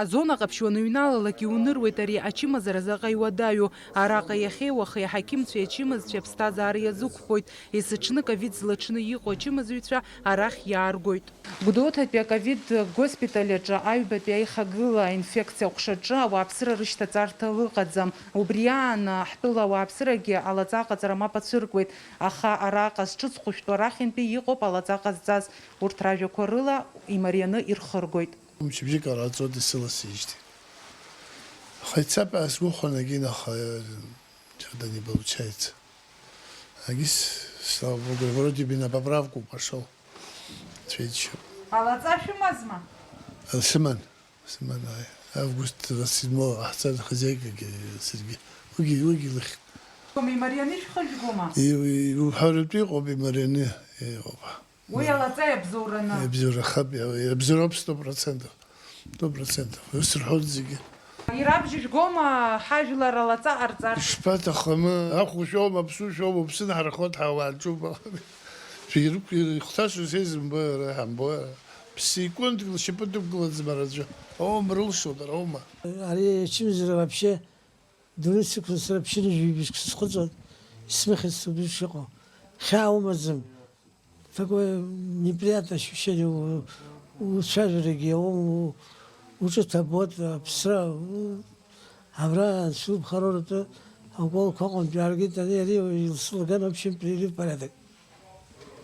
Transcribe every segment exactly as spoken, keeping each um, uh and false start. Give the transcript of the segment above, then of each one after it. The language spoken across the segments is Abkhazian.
Азона ҟаԥшь уаныҩналалак иуныруеит ари ачымазара заҟа иуадаҩу. Араҟа иахьеи уахеи аҳақьымцәеи ачымазцәеи аԥсҭазаара иазықәԥоит. Есыҽны ковид злаҽны иҟоу ачымазаҩцәа арахь иааргоит. Гәдоуҭатәи аковид госпиталь аҿы аҩбатәи аихагыла аинфекциа аҟәшаҿы ауааԥсыра рышьҭаҵарҭа ыҟаӡам. Убри аан ҳтәыла ауааԥсырагьы алаҵа аҟаҵара мап ацәыркуеит, аха араҟа зҿыц хәышәтәу арахьынтәи иҟоуп алаҵа ҟазҵаз. Урҭ ражәақәа рыла, имарианы ирхыргоит. Мчыбжьык ҟараҵоит исыласижьҭеи. Аха ицап ҳәа сгәахәын, егьин, аха, э, что-то не получается. Агьыс, слава богу, вроде бы на поправку пошёл. Цәеиџьшьоуп. Алаҵа шәымазма? Э, сыман, сыман, ааи. Август двадцать седьмого ҟаҳҵан хозяйкагьы саргьы. Уигьы, уигьы лыхьт. Имарианы ишәхыжәгома? И-, и-, иуҳәаратәы иҟоуп, имарианы иҟоуп. Уи алаҵа иабзоураны. Иабзоурахап, иа-, иабзоуроуп сто процентов. Сто процентов. Ус рҳәоит зегьы. Ирабжьыжәгома ҳажәлар алаҵа ҟарҵар? Ишԥаҭахым, ахәшәоума, аԥсушәоума, уԥсы наҳархоит ҳәа уаанҿуп. Шәирықә-, ирыхҭашәа сеизымбои ара, ҳамбои ара. Ԥсеиқәынтәк лшьапы дықәгылаӡам ара аӡәы. Аума рылшоит, ара аума. Ари ачымазара вообще дунеи сықәын сара ԥшьынҩажәи жәибжьк сызхыҵуан, исмыхьит сыбжьы шыҟоу. Хьаа умаӡам. Такое неприятное ощущение, у-, уцәажәарагьы иауам, у-, уҿы ҭабуат, аԥсра, у-, абра анцәа илыԥхароу ртәы, аколқәа аҟынтә иааргеит, ани, ари илсылаган, в общем, привели в порядок.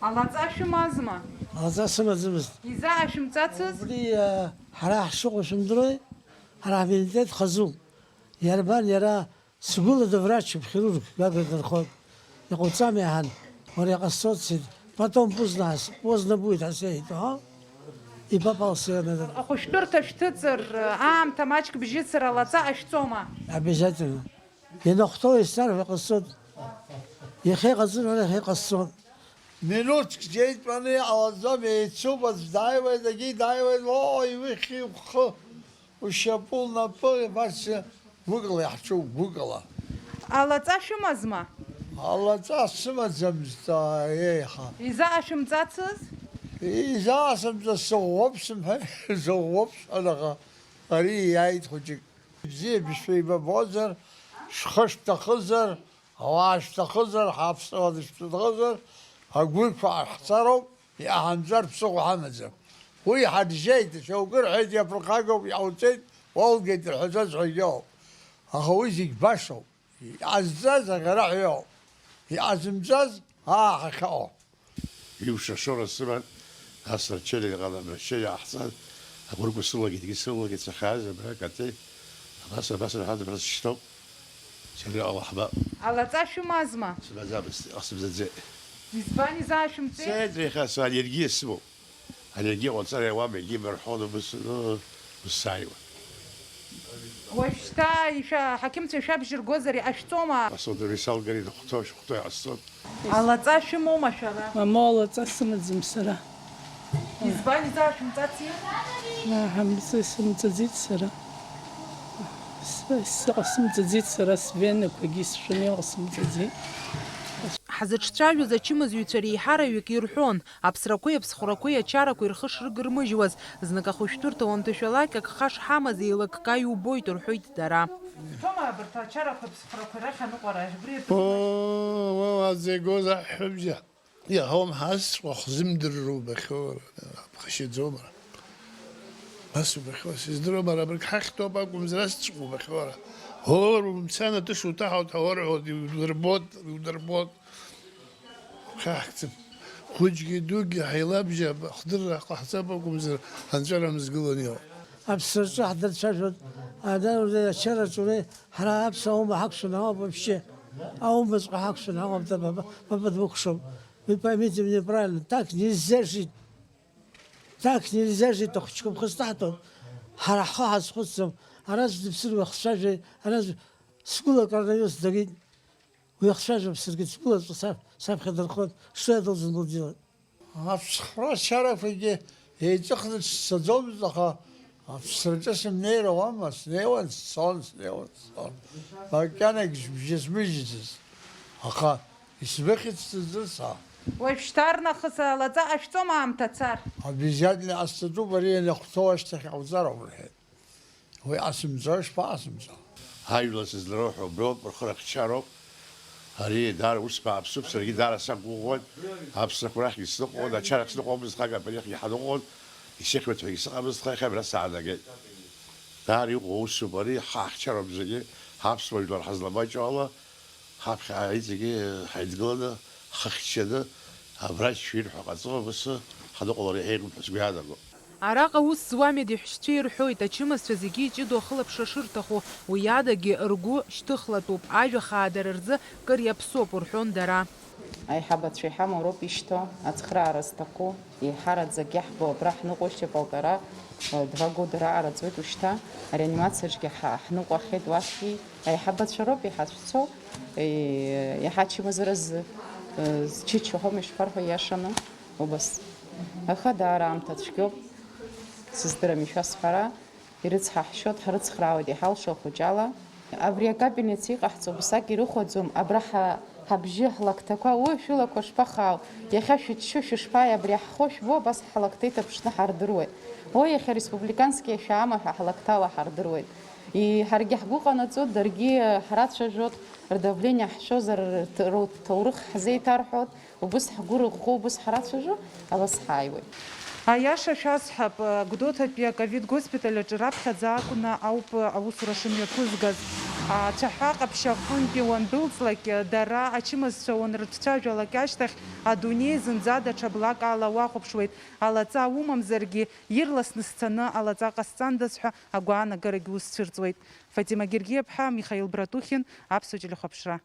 Алаҵа шәымазма? Алаҵа сымаӡамызт. Изаашәымҵацыз? Убри, а, ҳара ҳшыҟоу шәымдыруеи? Ҳара ҳменталитет хазуп. Иарбан иара? Сгәыла дыврачуп, хирург, Гагра дынхон. Иҟауҵама иаҳан? Уара иҟасҵоит, сҳәеит. Потом поздно ас-, поздно будет, ҳәа сеиҳәеит, аҳа. Ибапалсианадыр. Ахәышәтәырҭа шәҭыҵыр, аамҭа маҷк бжьыцыр алаҵа ҟашәҵома? Обязательно. Ианахәҭоу исарҳәа ҟасҵоит. Иахьа иҟаҵыр, уара иахьа иҟасҵон. Минуҭк џьеитәаны иҟалаӡом, еицуп, аӡә дааиуеит, егьи дааиуеит, оо, иухьи ухы. Ушьапы, унапы, абас гәыкала иаҳҿу, гәыкала. Алаҵа шәымазма? Алаҵа сымаӡамызт, еиҳа. Изаашәымҵацыз? Изаасымҵаз сыӷәӷәоуп сымҳәеи, сыӷәӷәоуп сҳәан, аха ари иааит хәыҷык. Бзиа бшәеибабозар, шәхы шәҭахызар, Ауаа шәҭахызар, ҳаԥсуаа дышәҭахызар, агәырқьҳәа ҳцароуп, иҟаҳамҵар ԥсыхәа ҳамаӡам. Уи ҳаржьеит, шьоукы рҳәеит, иаԥырхагоуп, иҟауҵеит, уалгеит рҳәазаз ҳәагьы ыҟоуп. Аха уи зегь башоуп. Иҟазҵаз аӷьараҳәа иҟоуп. Иҟазымҵаз, аа, ҳахьыҟоу. Ҩымш ашоура сыман, ас рчелиа иҟалан, рчелиа ҟаҳҵан, агәырқәа сылагеит, егьи сылагеит, сахьааз абра Катеи, абас, абас рҳәан, абра сышьҭоуп, сара иҟало ҳбап. Алаҵа шәымазма? Сымаӡамызт, иҟасымҵаӡеит. Избан изаашәымҵеи? Сеит, иахьа су аллергиа сымоуп. Аллергиа ҟоуҵар иауам, егьи бырҳәон, убыс, ну, ус сааиуан. Уажәшьҭа ишәа-, аҳақьымцәа шәабжьыргозар иҟашәҵома? Асоударҩы салгар инхәҭоу шәыхәҭоу иҟасҵон. Алаҵа шәымоума шәара? Мамоу, алаҵа сымаӡам сара. Избан изаашәымҵаци? Аҳа, мҵы сымҵаӡеит сара. С-, сыҟасымҵаӡеит сара, свенақәагьы сшәаны иҟасымҵаӡеит. Ҳзыҿцәажәоз ачымазаҩцәа реиҳараҩык ирҳәон, аԥсрақәеи аԥсхәрақәеи ачарақәеи рхы шрыгырмыжьуаз, знык ахәышәтәырҭа уанҭашәалак, агха шҳамаз еилыкка иубоит, рҳәоит дара. Ҭома, абарҭ ачарақәа, аԥсхәрақәа рахь аныҟәара, абри атәы. Оо, уа, уа, зегь гоз аҳәҳәабжьа. Иаҳауам ҳазҵәҟьа хзымдырра убахьоу, ара, ԥхашьаӡоума ара? Нас убахьоу, сыздыруам, ара абырг ҳахьтәоуп акәымзар, ас ҵәҟьа убахьоу ара. Ҳор, умцан, атыш уҭаҳауеит ҳәа уарҳәоит, иудырбоит, иудырбоит. Хьаҳкӡам. Хәыҷгьы дугьы ҳаилабжьап, хдырра ҟаҳҵап акәымзар, анҵәара мзгылан иҟоуп. Аԥсраҿы ҳдырцәажәон, ада, ачараҿы уи ҳара аԥсуа аума ҳақәшәан ҳауп вообще. Аумаҵәҟьа ҳақәшәан ҳауам, ба, ба, ба, ба дмыкәшом. Вы поймите меня правильно, так нельзя жить. Так нельзя жить, ахәыҷқәа ԥхасҭаҳтәуан. Ҳара ҳхы ҳазхәыцӡом. Ара аӡә дыԥсыр уи ахцәажәаҩ, ара аӡә сгәыла коронавирус дагеит. Уи ахцәажәап саргьы, сгәылаҵәҟьа саԥхьа дынхон, что я должен был делать? Аԥсхәра чарақәагьы еиҵыхны сцаӡомызт, аха аԥсраҿы сымнеир ауама, снеиуан, сцон, снеиуан, сцон. Макьанагь бжьы смыжьӡацт, аха исмыхьит сцаӡыр сара. Уажәшьҭарнахыс алаҵа ҟашәҵом аамҭа цар? Обязательно ҟасҵатәуп, ари ианахәҭоу ашьҭахь иҟауҵароуп, рҳәеит. Уи ҟасымҵо, ишԥаҟасымҵо? Ажәла сызлароуҳәо уброуп, рхы рыхьчароуп. Ари даара ус бааԥсуп, саргьы даара сақәгәыӷуан. Аԥсрақәа рахьгьы сныҟәон, ачарахь сныҟәомызт, хак апатиахьгьы ҳаныҟәон, исыхьуеит ҳәагьы сыҟамызт, аха иахьа абра саанагеит. Даара иҟоу усуп ари, ҳахьчароуп зегьы, ҳаԥсуа жәлар ҳазламаҷу ала, ҳаԥхьаҟа иҵегьы ҳаидгыланы, ҳхы хьчаны, абраџь шәир ҳәа ҟаҵо, абасы ҳаныҟалара еиӷьуп ҳәа сгәы иаанагом. Араҟа аус зуа амедеҳәшьцәа ирҳәоит, ачымазцәа зегьы иҷыдоу ахылаԥшра шырҭаху, уи адагьы ргәы шьҭыхлатәуп, ажәа хаа дара рзы кыр иаԥсоуп, рҳәон дара. Аиҳабацәа иҳамоу роуп ишьҭоу, ацхыраара зҭаху, еиҳараӡак иаҳбо абра ҳныҟәоушьа полтора, э, два года раҟара ҵуеит ушьҭа, ареанимациаҿгьы ҳа-, ҳныҟәахьеит уахьгьы, аиҳабацәа роуп иҳацәцо, э, иаҳа ачымазара зы, э, зчычо ҳәа ишԥарҳәо иашаны, убас. Аха даара аамҭа цәгьоуп, сыздырам ишәасҳәара. Ирыцҳаҳшьоит, ҳрыцхраауеит иҳалшо ахәыҷала. Абри акапельница иҟаҳҵо убасак ирыхәаӡом, абра ҳа-, ҳабжьы, ҳлакҭақәа, уи шәылақәа шԥахаау, иахьа шәыччо шәышԥааи, абри ҳхо шәбо, абас ҳлакҭа иҭаԥшны ҳардыруеит. Уи иахьа республикански шәаама ҳәа ҳлакҭала ҳардыруеит. И-, ҳаргьы ҳгәы ҟанаҵоит, даргьы ҳрацәажәоит, рдавление ҳшәозар, рҭ-, рҭоурых ҳзеиҭарҳәоит. Убыс ҳгәы рыӷәӷәо, убыс ҳрацәажәо, абас ҳааиуеит. Аиаша шәасҳәап, Гәдоуҭатәи аковид госпиталь аҿы раԥхьаӡа акәны ауп аусура шымҩаԥызгаз. Ацәаҳәа ҟаԥшь аҟынтәи уандәылҵлак, дара ачымазцәа уанрыцәцәажәалак ашьҭахь, адунеи зынӡа даҽа блак ала уахәаԥшуеит. Алаҵа умамзаргьы, ирласны сцаны алаҵа ҟасҵандаз ҳәа агәаанагарагьы узцәырҵуеит. Фатима Гергиаԥҳа, Михаил Братухин, Аԥсуа телехәаԥшра.